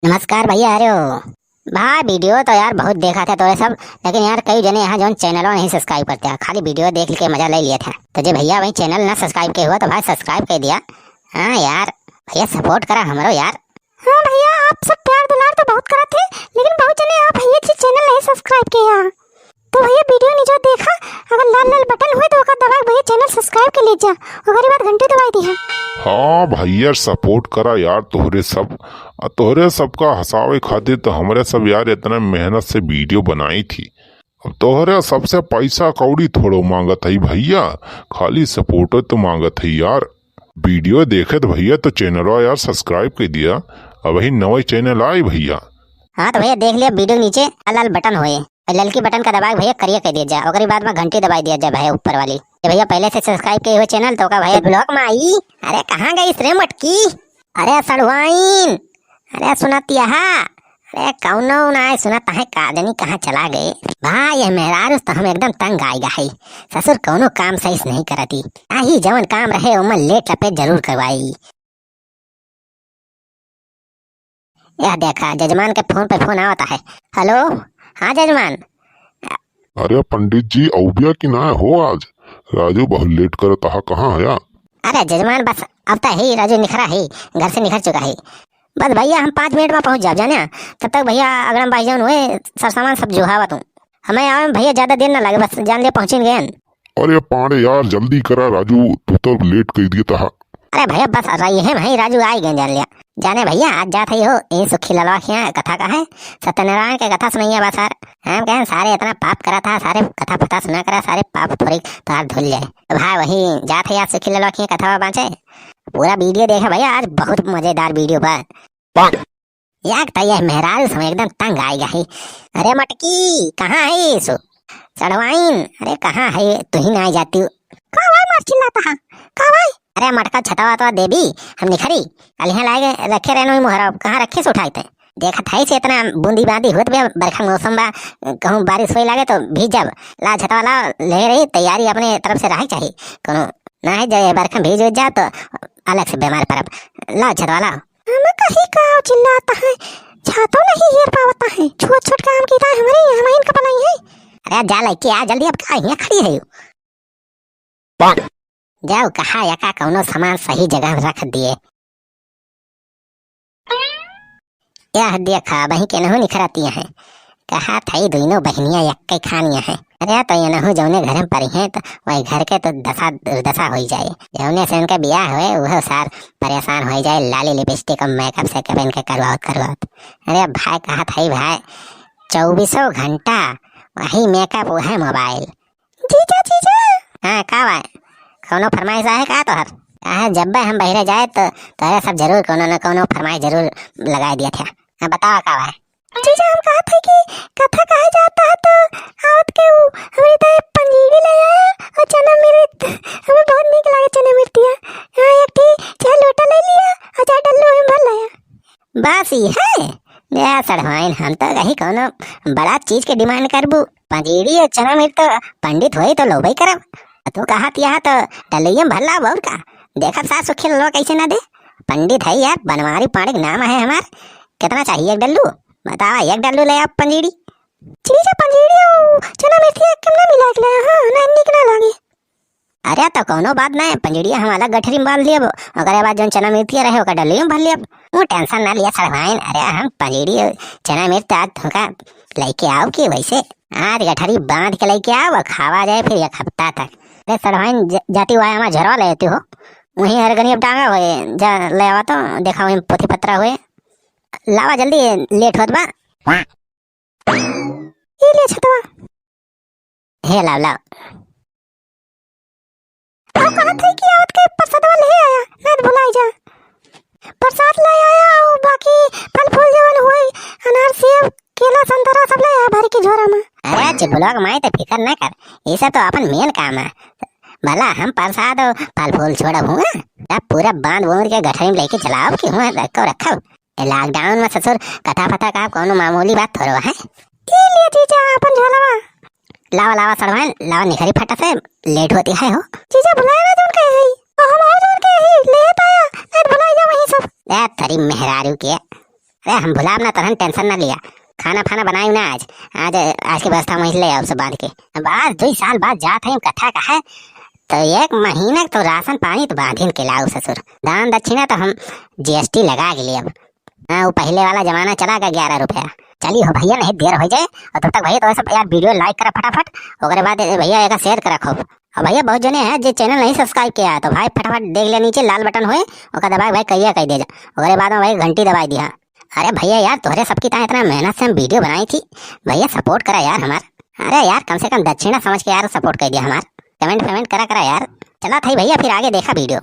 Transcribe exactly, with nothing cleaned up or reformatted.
नमस्कार भइया, अरे हो भाई, video तो यार बहुत देखा था तोरे सब, लेकिन यार कई जने यहाँ जौन channel नहीं subscribe करते हैं, खाली video देख के मजा ले लिया था। तो जे भइया भाई channel ना subscribe के हुआ तो भाई subscribe कर दिया। हाँ यार भइया, support करा हमरो यार। हाँ भइया, आप सब प्यार दुलार तो बहुत करत है, लेकिन बहुत जने आप भइया जी channel नहीं subscribe किया। तो भइया video नीचे देखा, अगर लाल लाल button होए तो ओका दबा के भइया channel subscribe कर लीजिए, ओकरे बाद घंटी दबाई दिया। हाँ भइया, support करा यार, तोहरे सब, आ तोहरे सबका हंसावे खातिर तो हमरे सब यार इतना मेहनत से video बनाई थी। अब तोहरे सबसे पैसा कौड़ी थोड़ो मांगत है भइया, खाली support तो मांगत है यार। Video देखे तो भइया तो channel यार subscribe कर दिया, अबही नवा channel आई भइया। हाँ तो भइया देख लिया video नीचे लाल लाल button होए, और ललकी button का दबा के भइया करिया कर दिया जा, ओकरी बाद में घंटी दबाई दिया जा भइया ऊपर वाली। ये भइया पहले से subscribe किए हुए channel तो का भइया vlog में आई। अरे कहाँ गई रे मटकी? अरे सड़वाइन, अरे सुनत यहा, अरे कौनो ना आए सुनत है का जनी कहाँ चला गए। भाई ये मेहरारू तो हम एकदम तंग आई गई। ससुर कौनो काम सही से नहीं करती, आही जवन काम रहे ओमन लेट लपेट जरूर करवाई। यह देखा, जजमान के phone पे phone आवता है। Hello, हाँ जजमान। अरे पंडित जी, अउबिया कि ना हो आज? राजू बहुत लेट करत हा, कहाँ हया? अरे जजमान, बस अब तो है ही, राजू निखरा है, घर से निखर चुका है। बस भइया, हम पाँच मिनट में पहुँच जाब, जाने? तब तक भइया, अगड़म बाई जौन हुए, सर सामान सब जुहावत हूँ। हमें आवे में भइया ज्यादा देर ना लागे, बस जान ले पहुँचिन गए। अरे पांड़े यार, जल्दी करा राजू, तू तो लेट कर दिए तहा। अरे भइया बस रही है भाई, राजू आई गए जान लिया। जाने भइया, आज जात है हो ए सुखी ललवा के यहाँ कथा का है, सत्यनारायण के कथा सुनैया बा सर। हम कहें सारे इतना पाप करा था, सारे कथा फथा सुना करा, सारे पाप थोड़ी तार धुल जाए। तो भाई वही जात है आज सुखी ललवा के यहाँ कथा बाँचे। पूरा video देखा भइया, आज बहुत मजेदार video बा। याक त यह मेहरारू से एकदम तंग आई गई। अरे मटकी, कहाँ है सो? सड़वाइन, अरे कहाँ है, तू ही ना आ जाती हो। का भाई मार चिल्लाता है? का भाई? अरे मटका छतवा तो देबी, हम निखरी। कल यहाँ लाए रखे रहनो ही मोहरा, कहाँ रखे से उठाए थे? देखत है से इतना बूंदी बांदी होत बे, बरखा मौसम बा, कहूँ बारिश होए लागे तो भीज जाब। ला छतवा ला, ले रही तैयारी अपने तरफ से रहे चाहिए। कोनो ना है जे बरखा भीज उज जाब तो अलग से बीमार पड़ब। ला छतवा ला। हम कही का चिल्लाता है, छातो नहीं हेर पावता है, छोट छोट काम कीता है हमरे, हम इनका बनाई है। अरे जा लइके आ जल्दी, अब का यहाँ खड़ी है? जाओ कहा या का कौनो सामान सही जगह रख दिए। यह देखा, वहीं के नहु निखरती हैं। कहा था, "ई दुइनो बहिनिया एक्के खानिया हैं।" अरे, तो ये नहु जौने घर में पड़ी हैं, तो वही घर के तो दशा दुर्दशा होई जाए। जौने से उनके बियाह हुए, वह सार परेशान होई जाए, लाली लिपस्टिक और मेकअप से कब इनके करवावत करवावत। अरे भाई, कहा था, "ई भाई, चौबीसों घंटा वही मेकअप, वह मोबाइल।" जीजा, जीजा। हाँ, का बा? कौनो फरमाइश आहे का तोहर? काहे, जब हम बहिरे जाए तो तोहरे सब जरूर कौनो न कौनो फरमाइश जरूर लगाए दिया था। हाँ, बतावा का बा? जीजा, हम कहत है कि कथा कहे जाता है तो आवत के ऊ हमरे ताई पंजीरी ले आया और चना मिर्त, हमें बहुत नीक लागे चना मिर्तिया। हाँ, एक ठी चाहे लोटा ले लिया और चाहे डल्लो में भर लाया। बस ई है? जा सड़वाइन, हम तो कही कौनो बड़ा चीज के demand करबू। पंजीरी और चना मिर्त तो पंडित होई तो लोबई करब। तू कहत यह तो डल्लइया में भर लाब और का? देखब सास सुखी लो कैसे ना दे। पंडित है यार, बनवारी पाड़े के नाम है हमार। कितना चाहिए एक डल्लू? बतावा, एक डल्लू ले आओ पंजीरी। जीजा, पंजीरी और चना मिर्तिया कम ना मिला के ले, हाँ, ना नीक ना लागे। अरे तो कौनो बात ना है, पंजीरिया हम अलग गठरी में बांध लियब, ओकरे बाद जौन चना मिर्तिया रहे ओकर डल्ली में भर लियब। वो tension ना लिया सड़वाइन, अरे हम पंजीरी और चना मिर्त आज तुमका लेके आओ कि वैसे आज गठरी बांध के लेके आओ और खावा जाए फिर एक हफ्ता तक। अरे सड़वाइन ज-, जाती हुआ हमारा झरवा ले आती हो, वहीं अरगनी अब टांगा हुए, जा ले आवा तो देखा वहीं पोथी पत्रा हुए, लावा जल्दी, लेट होत बा। ई ले छतवा। हे लाव, लाव। आओ कहत है कि आवत के प्रसादवा ले आया, नहीं भुलाई जा। प्रसाद ले आया और बाकी फल फूल जवन होई, अनार, सेब, केला, संतरा सब ले आया भर के झोरा में। अरे चिबुलवा के माई, ते फिकर ना कर, ये सब तो अपन main काम है। भला हम प्रसाद और फल फूल छोड़ब हुआ, तब पूरा बांध बूंद के गठरी में लेके चलाओ कि हुआ रखो रखो। ए lockdown में ससुर कथा फथा का कौनो मामूली बात थोड़ो है। ई लिया जीजा अपन झोलवा। लावा, लावा सड़वाइन, लावा निखरी फटा से, लेट होती है हो। जीजा भुलाए ना जौन कहे है, तो हम और जौन कहे है, ले आया, नहीं भुलाई जा वहीं सब। ए तेरी मेहरारू के। अरे हम भुलाब ना, तोहन tension ना लिया। खाना फाना बनाई ना आज, आज, आज के व्यवस्था वहीं ले आओ सब बांध के। बस दुई साल बाद जात है कथा का है, तो एक महीना तो राशन पानी तो बांधिन के लाओ ससुर। दान दक्षिणा तो हम GST लगा के लिए अब। हाँ, वो पहले वाला जमाना चला गया, ग्यारह रुपया। चली हो भैया, नहीं देर हो जाए। और तब तक भैया तो सब यार video like करा फटाफट, ओकरे बाद ए भैया एक share करा खूब। और भैया बहुत जने हैं जो channel नहीं subscribe किया है, तो भाई फटाफट देख ले नीचे लाल button होए, ओका दबाए भाई कहिया कह दे जा। ओकरे बाद में भाई घंटी दबाई दिया। अरे भैया यार, तोहरे सबकी ताईं इतना मेहनत से हम video बनाई थी, भैया support करा यार हमार। अरे यार, कम से कम दक्षिणा समझ के यार support कर दिया हमार। Comment payment करा करा यार। चला था भैया, फिर आगे देखा video।